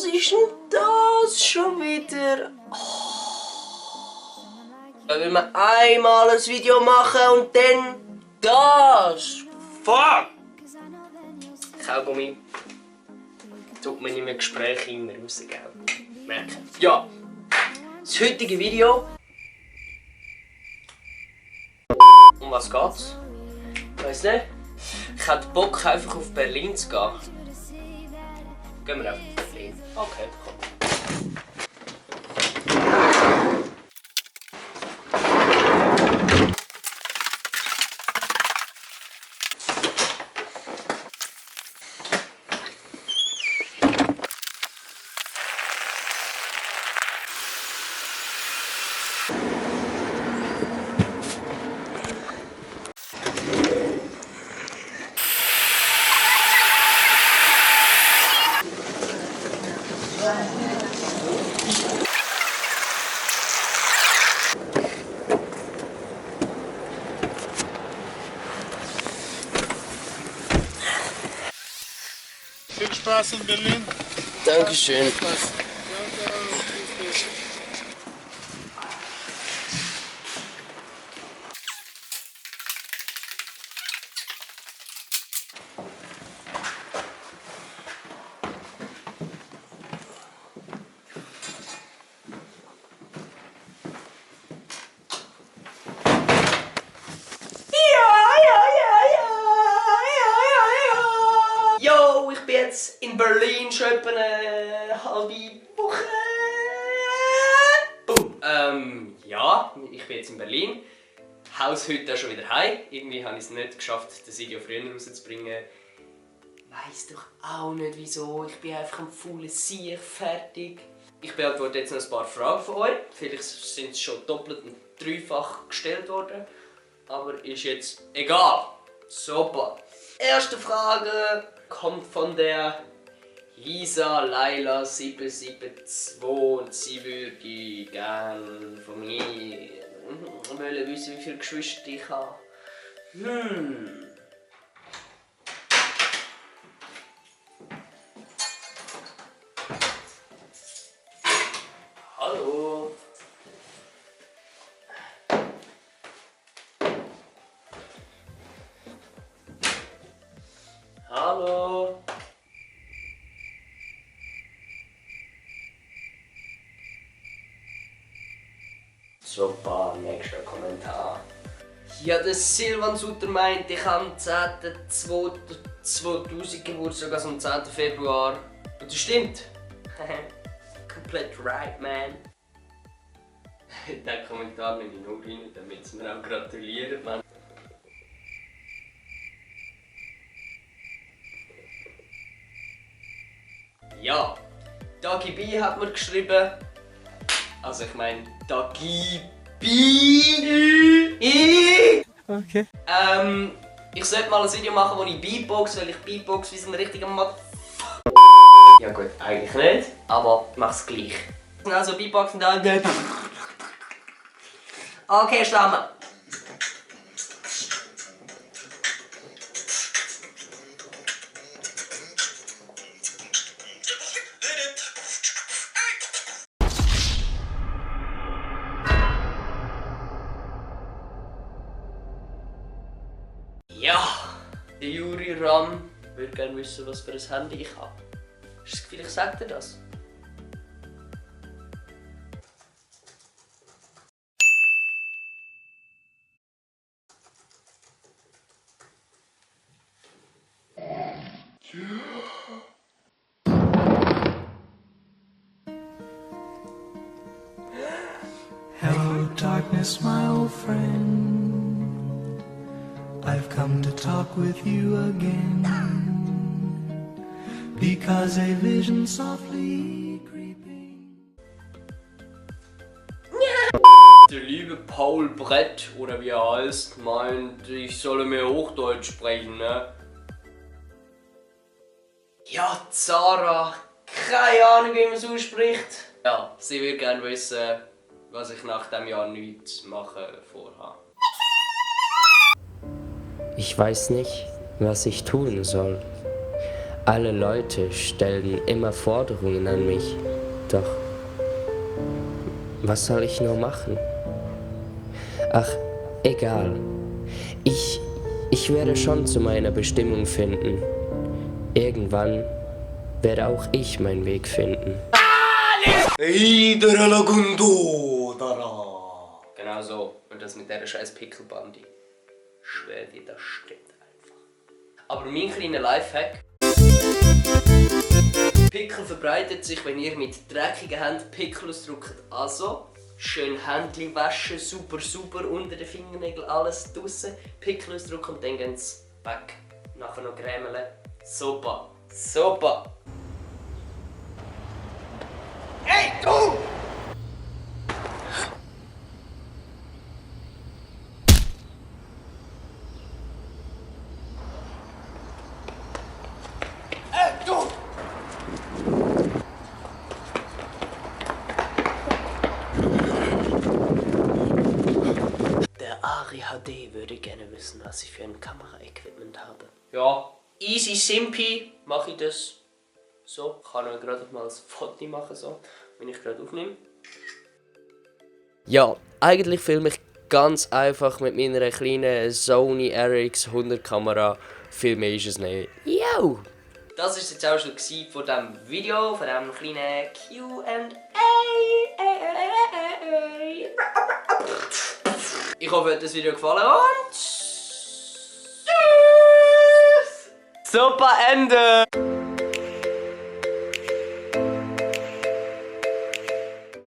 Was ist denn das schon wieder? Da will man einmal ein Video machen und dann das. Fuck! Kaugummi. Tut man in einem Gespräch immer raus, gell? Merken. Ja. Das heutige Video. Um was geht's? Ich weiss nicht. Ich hätte Bock, einfach auf Berlin zu gehen. Gehen wir einfach auf Berlin. Okay, komm. Viel Spaß in Berlin. Dankeschön. Yo, ich bin jetzt in Berlin schon etwa eine halbe Woche. Boom. Ja, ich bin jetzt in Berlin. Haus heute auch schon wieder heim. Irgendwie habe ich es nicht geschafft, das Video früher rauszubringen. Weiss doch auch nicht wieso. Ich bin einfach ein fauler Sieg, fertig. Ich beantworte jetzt noch ein paar Fragen von euch. Vielleicht sind sie schon doppelt und dreifach gestellt worden. Aber ist jetzt egal. Super. Erste Frage kommt von der Lisa Laila 772 und sie würde gerne von mir wissen, wie viele Geschwister ich habe. Hallo. Hallo. Super, nächster Kommentar. Ja, der Silvan Sutter meint, ich habe am 10.2.2000 Geburtstag, also am 10. Februar. Und das stimmt. Komplett right, man. Den Kommentar nehme ich nur rein, damit sie mir auch gratulieren, man. Ja, Dagi B hat mir geschrieben. Also ich meine Dagi B. Okay. Ich sollte mal ein Video machen, wo ich Beatbox, weil ich Beatbox wie so ein richtiger Mann. Ja gut, eigentlich nicht, aber ich mach's gleich. Also Beatboxen da. Okay, Stamm. Ja, der Juri Ram würde gerne wissen, was für ein Handy ich habe. Hast du das Gefühl, ich sage dir das? Hello, darkness, my old friend. I've come to talk with you again. Because a vision softly creeping. Der liebe Paul Brett, oder wie er heißt, meint, ich solle mehr Hochdeutsch sprechen, ne? Ja, Zara, keine Ahnung, wie man es ausspricht. Ja, sie würde gerne wissen, was ich nach dem Jahr nichts machen vorhabe. Ich weiß nicht, was ich tun soll. Alle Leute stellen immer Forderungen an mich. Doch was soll ich nur machen? Ach, egal. Ich werde schon zu meiner Bestimmung finden. Irgendwann werde auch ich meinen Weg finden. Genau so. Und das mit dieser scheiß Pickelbandi. Ich schwöre dir, das stimmt einfach. Aber mein kleiner Lifehack. Pickel verbreitet sich, wenn ihr mit dreckigen Händen Pickel ausdrückt. Also, schön Händchen waschen, super unter den Fingernägeln, alles draussen. Pickel ausdrücken und dann gehen sie weg. Nachher noch grämeln. Super. Super. Hey, du! Hey, du! Der Ari HD würde gerne wissen, was ich für ein Kameraequipment habe. Ja, easy simpy mache ich das so. Ich kann auch gerade mal ein Foto machen, so, wenn ich gerade aufnehme. Ja, eigentlich filme ich ganz einfach mit meiner kleinen Sony RX100 Kamera. Viel mehr ist es nicht. Yo! Das war jetzt auch schon von diesem Video, von diesem kleinen Q&A. Ich hoffe, euch hat das Video gefallen und tschüss! Super Ende!